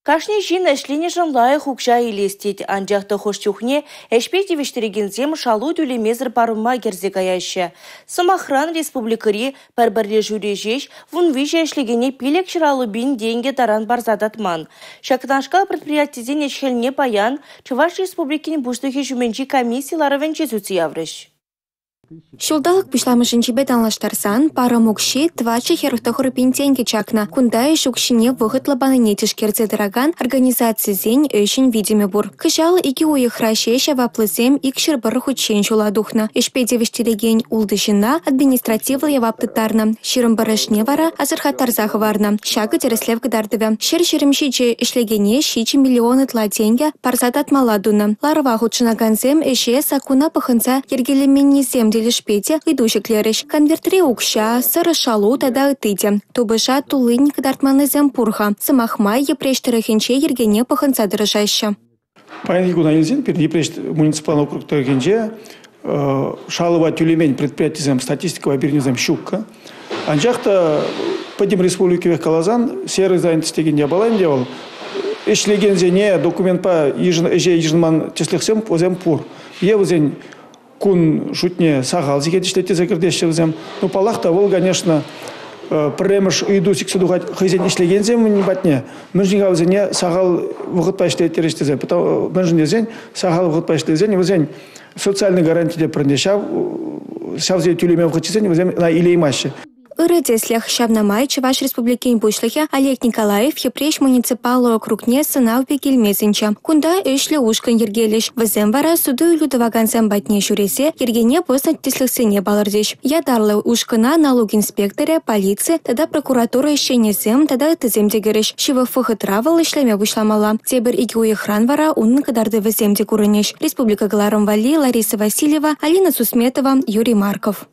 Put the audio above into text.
Кашни ҫын ӗҫленӗшӗн лайӑх укҫа илес тет, анчах та хӑш чухне ӗҫпе тивӗҫтерекенсем шалу тӳлемесӗр парӑма кӗрсе каяҫҫӗ. Сӑмахран, республикӑри пӗр пӗрлешӳре ҫеҫ 13 ӗҫлекене 550 пин тенкӗ таран парса татман. Ҫакнашкал предприятисен ӗҫ-хӗлне паян Чӑваш Республикин Пуҫлӑхӗ ҫумӗнчи комисси ларӑвӗнче сӳтсе яврӗҫ. Ҫулталӑк пуҫламӑшӗнчипе танлаштарсан, парӑм укҫи 449 пин тенкӗ чакнӑ. Кунта ӗҫ укҫине вӑхӑтлӑ панине тишкерсе тӑракан организацисен ӗҫӗн витӗмӗ пур. Кӑҫал 2 уйӑхра ҫеҫ яваплисем 201 хутчен ҫула тухнӑ. Ӗҫпе тивӗҫтерекен 6 ҫынна административлӑ явап тыттарнӑ, 21-шне вара асӑрхаттарса хӑварнӑ. Ҫакӑ тӗрӗслев кӑтартӑвӗ. 127 ӗҫлекене 7 миллион ытла тенкӗ парса татмалла тунӑ. Ларӑва хутшӑнакансем ӗҫе саккуна пӑхӑнса йӗркелеменнисем тӗлӗшпе те ыйту ҫӗклерӗҫ. Конвертри укҫа, сӑрӑ шалу тата ытти те. Тупӑша туллин кӑтартманнисем пур-ха. Сӑмах май, Йӗпреҫ тӑрӑхӗнче йӗркене пӑхӑнса тӑрӑшаҫҫӗ. Паянхи куна илсен пирӗн Йӗпреҫ муниципаллӑ округ тӑрӑхӗнче шалӑва тӳлемен предприятисем статистикӑпа пирӗннисем ҫуккӑ. Анчах та пӗтӗм республикипех каласан серый занятость текен япала ӗнтӗ вӑл ӗҫлекенсене документпа ӗҫе йышӑнман тӗслӗхсем вӗсем пур. Е вӗсен кун шутне сахал сехет ӗҫлет тесе кӗртеҫҫӗ вӗсем. Ну, паллах та, вӑл, конечно, пӗрремӗш ыйту сиксе тухать хӑйсен ӗҫлекенсем патне. Мӗншӗн-ха вӗсене сахал вӑхӑтпа ӗҫлеттерӗҫ тесе. Мӗншӗн тесен сахал вӑхӑтпа ӗҫлесен вӗсен социальный гаранти те пӗрне ҫав ҫавсене тӳлеме вӑхӑт ҫитсен вӗсем ӑна илеймаҫҫӗ. Ырӑ тӗслӗх. Ҫавна май Чӑваш Республикин Пуҫлӑхӗ Олег Николаев Йӗпреҫ муниципаллӑ округне сӑнав пек илме сӗнчӗ. Кунта ӗҫлӗ ушкӑн йӗркелӗҫ. Вӗсем вара суту-илӳ тӑвакансем патне ҫӳресе йӗркене пӑснӑ тӗслӗхсене палӑртӗҫ. Ятарлӑ ушкӑна налук инспекторӗ, полици тата прокуратура ӗҫченӗсем тата ыттисем те кӗрӗҫ. Ҫывӑх вӑхӑтра вӑл ӗҫлеме пуҫламалла. Тепӗр 2 уйӑхран вара унӑн кӑтартӑвӗсем те курӑнӗҫ. Республика кӑларӑм валли Лариса Васильева, Алина Сусметова, Юрий Марков.